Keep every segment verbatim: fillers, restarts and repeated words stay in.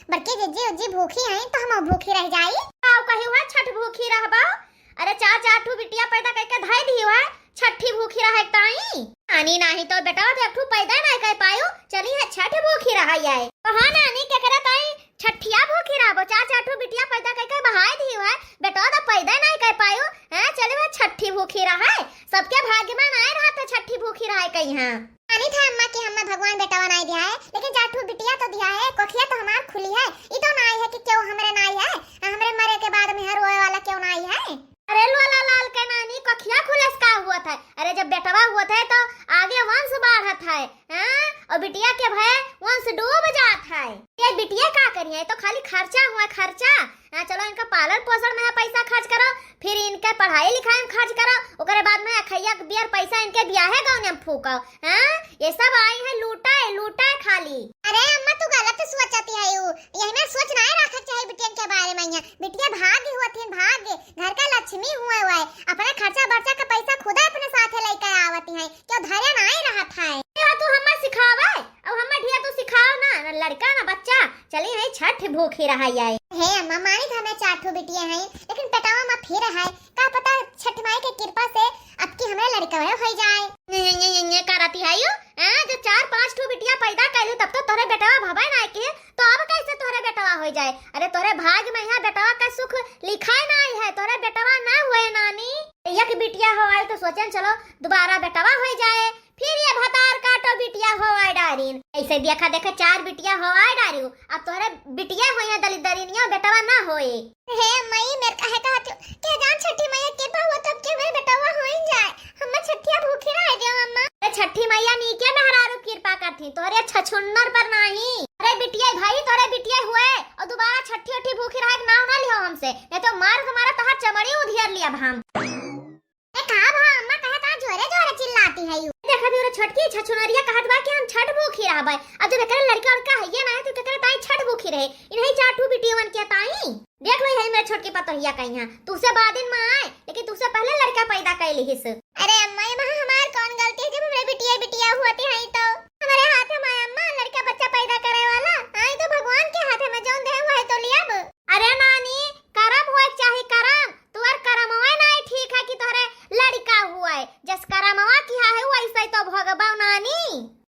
बड़की जिज्जी उज्जी भूखी हैं तो हम भूखी रह जाई। काउ कही हुआ छठ भूखी रहबो? अरे चार चार ठू बिटिया पैदा कइके धइ दिही हुआ, छठी भूखी रहे ताई। नानी नाही तो बेटवा तो एक ठू पैदा नाही कर पायो, चली है छठ भूखी रहा है। तो हाँ नानी, केकरे ताई छठिया भूखी रहबो? चार चार ठू बिटिया पैदा कइके बहाई दिही हुआ, बेटवा तो पैदा नाही कर पायो, हैं? चली है छठी भूखी रहा है। सबके भाग्य में नाही रहत है छठी भूखी रहा है कहीं, हाँ। मानित है अम्मा कि हमें भगवान बेटवा नाही दिया है, लेकिन चार ठू बिटिया तो दिया है, कोखिया तो हमार खुली है। ई तो नाही है कि केहू हमरे नाही है, हमरे मरे के बाद में रोए वाला केहू नाही है। अरे लोला लाल के नानी, कोखिया खुले से का हुआ था? अरे जब बेटवा हुआ था तो आगे वंश बढ़त है, हाँ? और बिटिया के भय वंश डूब जात है। ये बिटिया का करिए, तो खाली खर्चा हुआ, खर्चा। हाँ, चलो इनका पालन पोषण में है पैसा खर्च करो, फिर इनके पढ़ाई लिखाई में खर्च करो, ओकरे बाद में अखैया के बियर पैसा इनके बियाहे गौने में फूको। हाँ, ये सब आई है लूटे, लूटे खाली। अरे अम्मा, तू गलत सोचती है, यू यही में सोच नाही रखे के चाही बिटियन के बारे में। यहाँ बिटिया भाग्य हुआ थी, भाग्य, घर का लक्ष्मी हुए हुए, अपने खर्चा बर्चा का पैसा खुदा अपने साथे लेके आवती है, क्यों धरे नाही रहत है। ये तू हमें सिखावे, अब हमें ढेर तू सिखाओ ना, ना लड़का ना बच्चा, चली है छठ भूखी रहा है। हे अम्मा, मानित हमें चार ठू बिटिया हैं, लेकिन पेटवा में फिर है, का पता छठ माई के कृपा से अब की हमरे लड़का हो जाए। ये, ये, ये, ये, ये करती है यू? हैं, जब चार पाँच ठू बिटिया पैदा कैलू तब तो तोहरे बेटवा भवे नाही के, तो अब कैसे तोहरे बेटवा हो जाए? अरे तोहरे भाग में यहाँ बेटवा का सुख लिखाए नाही है, तोहरे बेटवा ना हुए नानी। एक बिटिया हो आई तो सोचन चलो दोबारा बेटवा हो जाए, फिर ये भतार काटो बिटिया हो आए डारिन। ऐसे देखा देखा चार बिटिया हो आए डारियो, अब तोहरे बिटिया हो यहाँ दलिद्दरिनिया, बेटवा ना होए। हे मई, मेरे काहे कहत हो? के जान छठी मैया के कृपा हुआ तब के मेरे बेटवा हो ही जाए। हम्मा छठिया भूखी रह गया अम्मा। अरे छठी मैया नीके मेहरारू कृपा करती, तोहरे छछुन्नर पर नाही। अरे बिटिया भाई, तोहरे बिटिया हुए और दोबारा छठी उठी भूखी रहे के नाव ना लिहो हमसे, नहीं तो मार तुम्हारा तहार चमड़ी उधियर लिया हम। ए, का भा अम्मा, काहे ता जोरे जोरे चिल्लाती है यू? देखा भी रे छोटकी, छछुनरिया कहत बा कि हम छठ भूखी रहबे। अब जब एकरे लड़का उड़का हइये ना है, तो केकरे ताई छठ भूखी रहे? इन्हीं चार ठू बिटियवन के ताई। देख लो, यही मेरे छोटकी पतोहिया कहीं है, तुसे बादिन में आए, लेकिन तुसे पहले लड़का पैदा कर लिहिस। अरे अम्मा, ये महा हमार कौन गलती है, जब हमरे बिटिया बिटिया हुआ थी, है तो हमरे हाथ में अम्मा लड़का बच्चा पैदा करे वाला, आई तो भगवान के हाथ में जौन दे हुआ है तो लिया अब। अरे नानी, करम होए के चाही, करम। तोहर करमवा नाही ठीक है कि तोहरे लड़का हुए। जस करमवा किहा है, वैसे तो भोगबो नानी।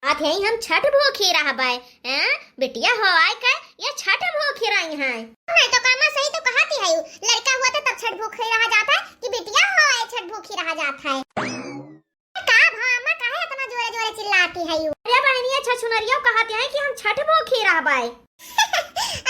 आत है हम छठ भूखी रहबे, हैं? बिटिया हो आए के ये छठ भूखी रही हैं। नहीं तो कामा सही तो कहती है, लड़का हुआ था तब छठ भूखी रहा जाता है कि बिटिया हो आए छठ भूखी रहा जाता है। का भा अम्मा, काहे इतना जोरे जोरे चिल्लाती है यू? अरे बहनिया, छछुनरियो कहत है कि हम छठ भूखी रहबै।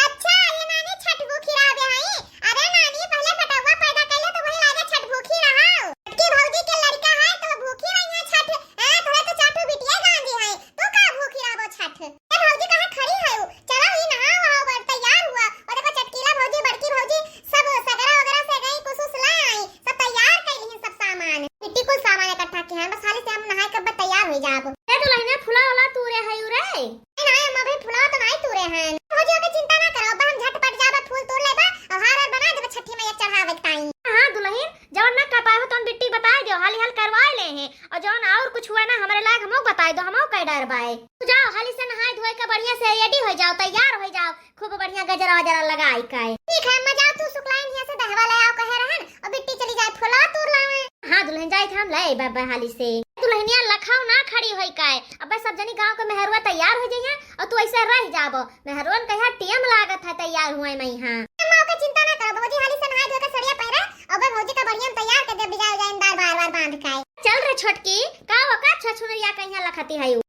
अच्छा, ये नानी छठ भूखी रहबे हई? अरे नानी, पहले बेटवा पैदा कर ले तो वही लागे छठ भूखी रहा। छोटकी भौजी के लड़का है तो भूखी रही है छठ। हाँ, तोहे तो चार ठो बिटिया गांधी है, तू का भूखी रहबो छठ? ए भौजी, कहाँ खड़ी है? चलो, ई नहा वहा, तैयार हुआ। और देखो, चटकीला भौजी, बड़की भौजी, सब सगरा वगैरह से गई, कुछ उस ले आई, सब तैयार कर ली सब सामान। मिट्टी कुल सामान इकट्ठा के हैं, बस हाली से हम नहाए के बाद तैयार हो जाब। ए दुल्हनिया, फुला वाला तू रे है रे? ए नाई अम्मा, अभी फुला तो नाई तू रे हैं। भौजी, ओके चिंता ना करो, अब हम झटपट जाबे, फूल तोड़ लेबे और हार वार बना देबे छठी मैया चढ़ावे के टाइम। हाँ दुल्हन, जवन ना कर पाए हो तो हम बिट्टी बताए दो, हाली हाल करवाए ले हैं। और जवन और कुछ हुआ ना हमरे लायक, हमो बताए दो, हमो कह डर बाए। तू जाओ, हाली से नहाए धोए के बढ़िया से ready हो जाओ, तैयार हो जाओ, खूब बढ़िया गजरा वजरा लगाई के। ठीक है अम्मा, जाओ तू सुकलाइन हियाँ से दहवा ले आओ कहे रहन, और बिट्टी चली जाए फुला तूर लावे। हाँ दुल्हन, जाइत हम ले बब्बा हाली से। दुल्हनिया लखाओ ना खड़ी होई काए, अब्बे सब जनी गाँव के मेहरुआ तैयार हो जइहें और तू ऐसे रह जाबो। मेहरुअन कहिया टेम लागत है तैयार हुए में यहाँ। अम्मा ओके चिंता ना करो, भौजी हाली से नहाए धोए के सड़िया पहरे, अब्बे भौजी का बढ़िया हम तैयार कर दे, बिजाय जाए दार बार बार बांध के। चल रे छोटकी, का ओका छछुनरिया कहिया लखती है उ?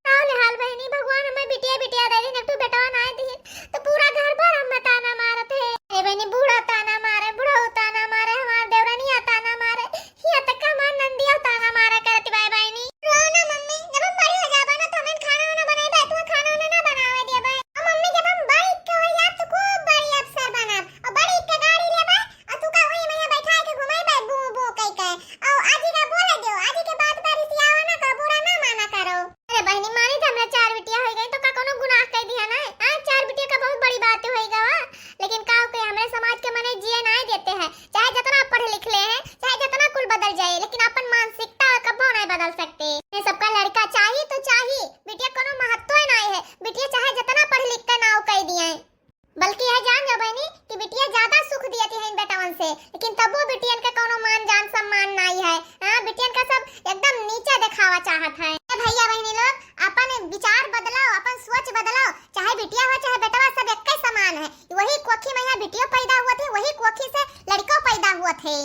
का ले हाल बहिनी, भगवान हमें बिटिया बिटिया दे दिन, एक ठो बेटवा ना दे दिन, तो पूरा घर भर हम ताना मारत है। ए बहिनी, बूढ़ा ताना मारे, बुढ़ऊ ताना मारे, हमार देवरनिया ताना मारे, हिया तक हमार नंदिया ताना मारे करत बाय बहिनी। रो ना मम्मी, जब हम बड़ी हो जाबा ना तो हमें खाना वाना बनाई बे, तू खाना वाना ना बनावे दिया बे। ओ मम्मी, जब हम बड़ी के हो जाब तो खूब बड़ी अफसर बनब, और बड़ी के गाड़ी लेबे, और तू का वही में बैठा के घुमाई बे, बू बू कह के। और आजी का बोले दियो, आजी के बात पर रिसियावा ना करो, बुरा ना माना करो। अरे बहनी, मानी तो हमरा चार बिटिया हो गई, तो का कोनो गुनाह कर दिया ना? आज चार बिटिया का बहुत बड़ी बात होई गवा, लेकिन का हो के हमरे समाज के मने जिए नहीं देते हैं। चाहे जितना पढ़ लिख ले हैं, चाहे जितना कुल बदल जाए, लेकिन अपन मानसिकता कबो नहीं बदल सकते। ये सबका लड़का चाही तो चाही, बेटियन का सब एकदम नीचा देखावा चाहत है। ए भैया बहिनी लोग, अपन विचार बदलाओ, अपन सोच बदलाओ। चाहे बिटिया हो चाहे बेटवा, सब एक्के समान है। वही कोखी में यहाँ बिटियो पैदा हुआ थे, वही कोखी से लड़को पैदा हुआ थे।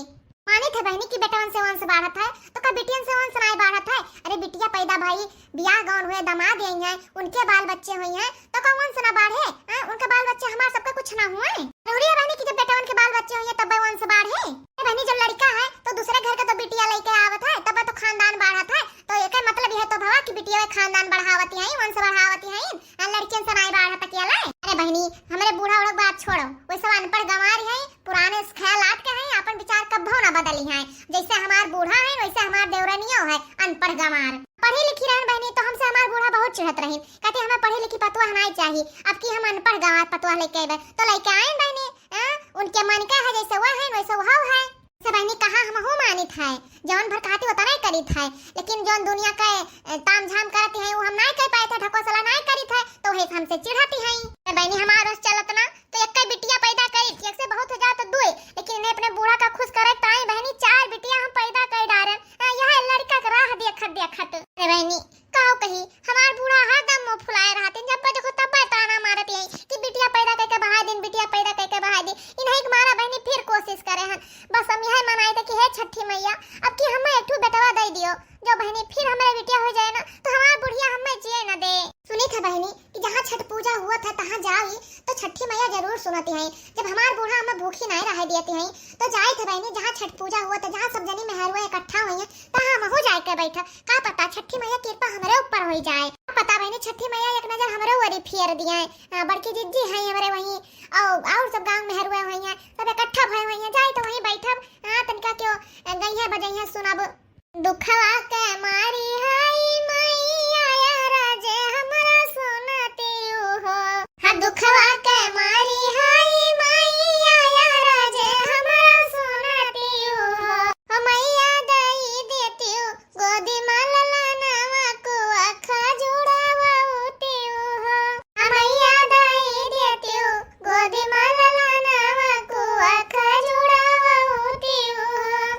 मानित है बहिनी कि बेटवन से वंश बाढ़त है, तो का बिटियन से वंश नाई बाढ़त है? अरे बिटिया पैदा भई, बियाह गौन हुए, दामाद आई हैं, उनके बाल बच्चे हुई हैं, तो का वंश ना बाढ़े? हाँ, उनके बाल बच्चे हमार सबके कुछ ना हुए? जरूरी है बहिनी कि जब बेटवन के बाल बच्चे हुई हैं तब वंश बाढ़े? ए बहिनी, जब लड़का है तो दूसरे घर के तो बिटिया लइके आवत है, तब तो खानदान बाढ़त है। तो एकर मतलब यह तो भवा कि बिटिया खानदान बढ़ावती हैं, वंश बढ़ावती हैं, आ लड़कियन से नाई बाढ़त अकेला। अरे बहिनी, हमरे बूढ़ा उढ़ा बात छोड़ो, वैसे अनपढ़ गंवार हैं, पुराने ख्यालात के हैं, अपन विचार कब्बो ना बदली हैं। जैसे हमार बूढ़ा है वैसे हमार देवरनियो है अनपढ़ गंवार। पढ़ी लिखी रहन बहिनी तो हमसे हमार बूढ़ा बहुत चिढ़त रही, कहती हमें पढ़ी लिखी पतोह नाई चाहिए, अब की हम अनपढ़ गंवार पतोह लेके अइबे तो लेके आए बहिनी। हाँ? उनके मन का है जैसे वह है वैसे वह है। से बहिनी कहा हमहू मानित है, जौन भर कहती होता नाई करित है, लेकिन जौन दुनिया के, ए, ताम झाम करती है वो हम नाई कर पाए थे, ढकोसला नाई करित है, तो वही हमसे चिढ़ाती है। तो बहिनी हमार बस चलत ना, तो एक बिटिया पैदा करी, एक से बहुत हो जात तो दुए, लेकिन इन्हें अपने बूढ़ा का खुश करे ताई बहिनी चार बिटिया हम पैदा कर डारन। आ, यह लड़का के राह देखत देखत। अरे बहिनी, काव कही, हमार बूढ़ा हरदम मुँह फुलाए रहते, जब देखो तब ताना मारत यही कि बिटिया पैदा करके बहाय दिन, बिटिया पैदा करके बहाय दिन। इन्हें के मारा बहिनी फिर कोशिश करे हन। बस हम यह मनाई थे कि हे छठी मैया, अब की हमें एक ठो बेटवा दे दियो, जो बहिनी फिर हमारे बिटिया हो जाए ना, तो हमार बुढ़िया हमें जिए न दे। सुनी था बहिनी कि जहाँ छठ पूजा हुआ था तहाँ जाओ ही, तो छठी मैया जरूर सुनती हैं। जब हमार बूढ़ा हमें भूखी नहीं रह देती हैं, तो जाए थे बहिनी, जहाँ छठ पूजा हुआ था, जहाँ सब जनी मेहरुआ इकट्ठा हुई हैं, तहाँ हमहू जाए के बैठा। का पता छठी मैया कृपा हमरे ऊपर हो जाए। का पता बहिनी छठी मैया एक नजर हमरे ओरी फेर दिए। हाँ, बड़की जिज्जी हैं हमरे वहीं, और, और सब गाँव मेहरुआ हुई हैं, सब इकट्ठा भय हुई हैं, जाए तो वहीं बैठब। हाँ, तनिका क्यों गई है बजई है सुनब। दुखवा के मारी हाय मैया, यारा जे हमरा सुनतियु हो। हाँ, दुखवा के मारी हाय मैया, यारा जे हमरा सुनतियु हो। हो मैया दई देतियु गोदी में ललनवा, कुआ खजुड़वा उतियु हो। हो मैया दई देतियु गोदी में ललनवा, कुआ खजुड़वा उतियु हो।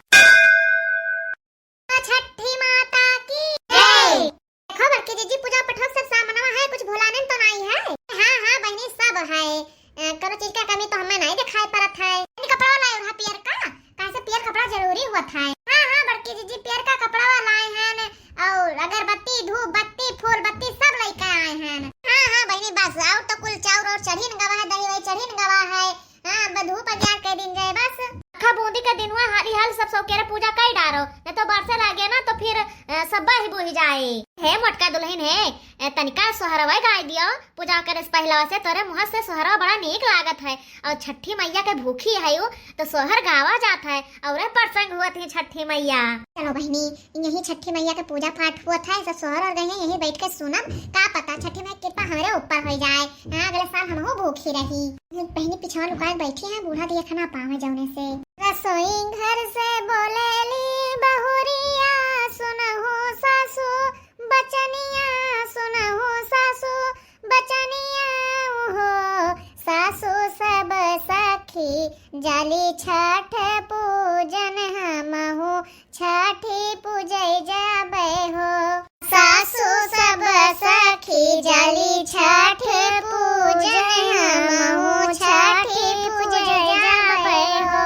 छठी माता की जय। देखो बड़की जीजी, पूजा पठवा सब सामनवा है, कुछ भुलाने में तो नहीं है? हाँ, हाँ बहिनी, सब है। अ, कोनो चीज का कमी तो हमें नहीं दिखाई पड़त है। ये कपड़ा लाए रहा पियर का, काहे से पियर कपड़ा जरूरी हुआ था। हाँ, हाँ बड़की जीजी, पियर का कपड़ा लाए हैं न, और अगरबत्ती, धूप बत्ती, फूल बत्ती सब लेके आए हैं। हाँ, हाँ बहिनी, बस और तो कुल चाउर और चढ़ी न गवा है, दही वही चढ़ी न गवा है। हाँ, बधू पर प्यार कह दिन जाए बस। अखा बूंदी के दिनवा हाली हाल सब सौकेरे पूजा कई डारो, न तो बरसे लागे ना तो फिर, अ, सब बह बुझ जाए। हे मोटका दुल्हन हे, ए, तनिका सोहरवा गाय दियो, पूजा करे से पहला से तोरे मुँह से सोहरवा बड़ा नीक लागत है। और छठी मैया के भूखी है उ, तो सोहर गावा जात है और प्रसंग हुआ थी छठी मैया। चलो बहिनी, यही छठी मैया के पूजा पाठ हुआ था, सब सोहर और गई हैं, यही बैठ के सुनब। का पता छठी मैया के कृपा हमरे ऊपर हो जाए। हाँ, अगले साल हमहू भूखी रही। बहिनी पिछवा लुका के बैठी है, बूढ़ा देखा ना पावे जौने से। रसोई घर से बोलेली बहुरिया, सुनहु सासू बचनिया, सुनहु सासू बचनिया हो। सासू सब सखी जाली छठ पूजन, हमहू छठी पूजै जाबै हो। सासू सब सखी जाली छठ पूजन, हमहू छठी पूजै जाबै हो।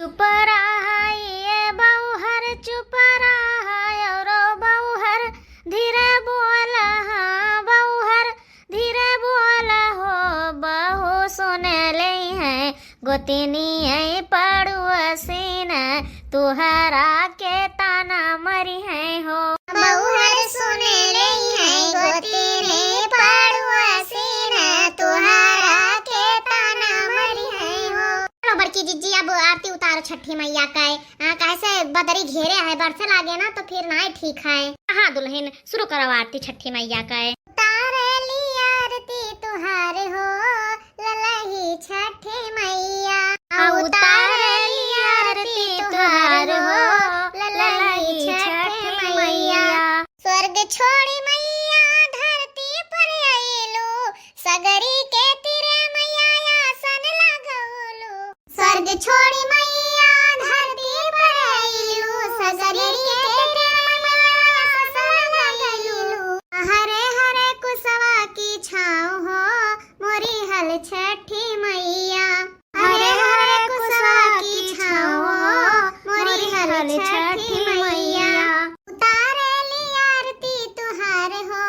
चुप रहा ये बउहर, चुप रहा औरो बउहर, धीरे बोल हाँ बउहर, धीरे बोल हो बहू सुन लेइहैं गोतिनी ऐ पड़ुअसिन, तुहरा के ताना मरिहैं हो। बउहर सुन लेइहैं गोतिनी पड़ुअसिन, तुहरा के ताना मरिहैं हो। चलो बड़की जिज्जी, अब आरती उतारो छठी मैया का। हाँ, काहे से बदरी घेरे है, बरसे लागे ना तो फिर ना ठीक है। हाँ दुल्हन, शुरू करो आरती छठी मैया का। उतारली आरती तुहार हो, ललही छठी मैया। आ उतारली आरती तुहार हो, ललही छठी मैया। स्वर्ग छोड़ी मैया धरती पर अइलू, सगरी के तीरे मैया आसन लगौलू। स्वर्ग छोड़ी मैया धरती पर अइलू, सगरी के छठी मैया। उतारे ली आरती तुहार हो,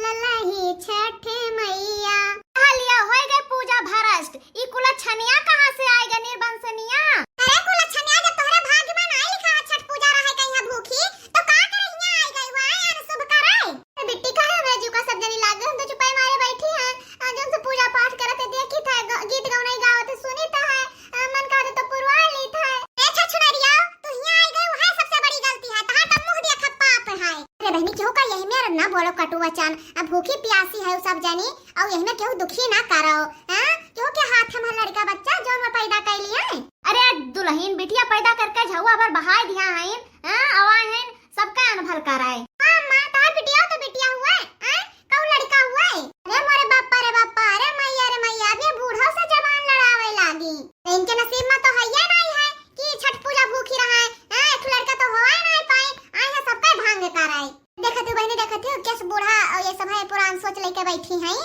ललही छठ मैया। कहलिया होई गए पूजा भ्रष्ट, ई कुलछनिया कहाँ से आइ गए निर्बंसनिया? अरे कुलछनिया, जब तोहरे भाग्य में नाई लिखा है छठ पूजा रहे कहीं भूखी, तो का करे हियां आइ गई हुआ है अनशुभ करे? अरे बिट्टी काहे भेजू का सब जनी लागे, हम तो चुपाई मारे बैठी हैं। आ, जौन से पूजा पाठ करत है देखी था, ग-, गीत गौनई गावत है सुनी था है, आ, मन कहत है तो पुरवा ली था है। ए छछुनरिया, तू हियां आइ गई, वह सबसे बड़ी गलती है, तहार तो मुंह देखा पाप है। अरे बहनी, केहू का यही में ना बोलो कटु वचन, अब भूखी प्यासी है सब जनी, और यही में केहू दुखी ना करो, हैं? केहू के हाथ में लड़का बच्चा जौन में पैदा कैली है। अरे दुल्हन बिटिया पैदा करके झउआ भर बहाय दिया है, हैं? अवाय है सबका अनभल कराए। हाँ माँ, तहार बिटिया तो बिटिया हुआ है, हैं? कहू लड़का हुआ है? अरे मोरे बापा रे बापा, अरे मैया रे मैया, अब ये बूढ़ो से जबान लड़ावे लागी। इनके नसीब में तो हइये नाई है कि छठ पूजा भूखी रहा है, हैं? एक लड़का तो होवाए नाई पाए, आए हैं सबका भांग कराए। देखत हो बहनी, देखत हो, कैस बूढ़ा और ये सब है पुरान सोच लेके बैठी हैं।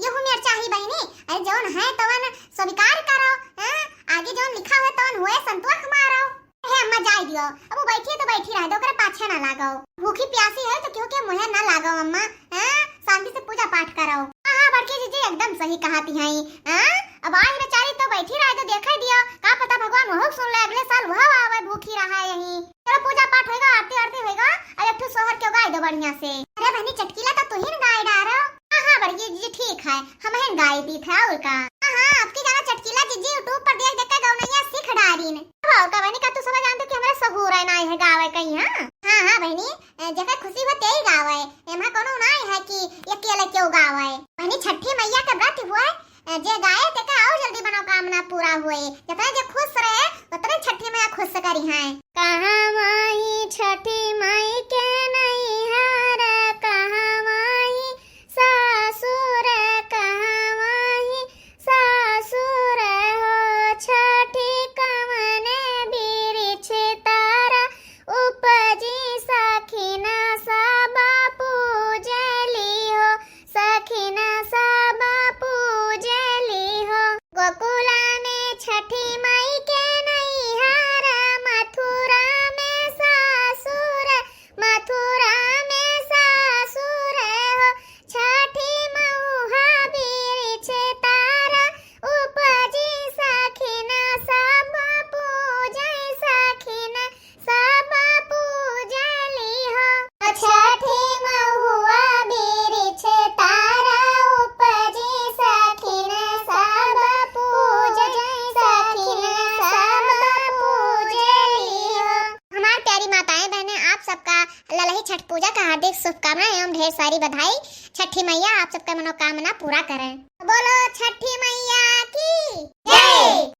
यहू मेर चाही बहनी, अरे जौन है तवन स्वीकार करो, हैं? आगे जौन लिखा है तवन हुए संतोष मारो। हे अम्मा जाए दियो, अब वो बैठी है तो बैठी रह दो, ओकरे पाछे ना लागो। भूखी प्यासी है तो केहू के मुँहे ना लागो अम्मा, हैं? शांति से पूजा पाठ करो। हाँ, हाँ, बड़की जीजी एकदम सही कहती हैं, हैं? अब आज बेचारी तो बैठी रह दो, देखे दियो, का पता भगवान वहू सुन ले, अगले साल वह आवे भूखी रहा यहीं। चलो पूजा पाठ होएगा, आरती आरती होएगा, अब एक ठो सोहर के गाय दो बढ़िया से। अरे बहनी चटकीला तो तुहिन गाय डारो। हाँ, हाँ, बड़की जीजी ठीक है, हमहिन गाय दी था और का। हाँ, हाँ, आपकी जाना चटकीला जीजी YouTube पर देख देख के गौनैया सीख डारिन। अब और का बहनी, का तू समझ जानते कि हमरा सहूर है ना है गावे कहीं, हाँ? हाँ, हाँ बहनी, ए, जेकर खुशी हो तेही गावे, एमा कोनो ना है कि अकेले क्यों गावे। बहनी छठी मैया के व्रत हुए, ए, जे गाए तेका और जल्दी मनोकामना पूरा हुए। जितने जे खुश रहे, उतने छठी मैया खुश करी हैं। कहाँ माई छठी माई के नैहर, कहाँ माई सासुर, कहाँ माई सासुर हो। छठी कवने बिरिछ तारा उपजी सखिन सब पूजली हो, सखिन सब पूजली हो। गोकुला में छठी माई के नैहर, मथुरा में सासुर, मथुरा में सासुर हो। छठी महुआ बिरिछ तारा उपजी सखिन सब पूजै सखिन सब पूजली हो। छठी महुआ बिरिछ तारा उपजी सखिन सब पूजै सखिन सब पूजली हो। हमार प्यारी माताएं बहनें, आप सबका ललही छठ पूजा का हार्दिक शुभकामनाएं एवं ढेर सारी बधाई। छठी मैया आप सबका मनोकामना पूरा करें। बोलो छठी मैया की जय।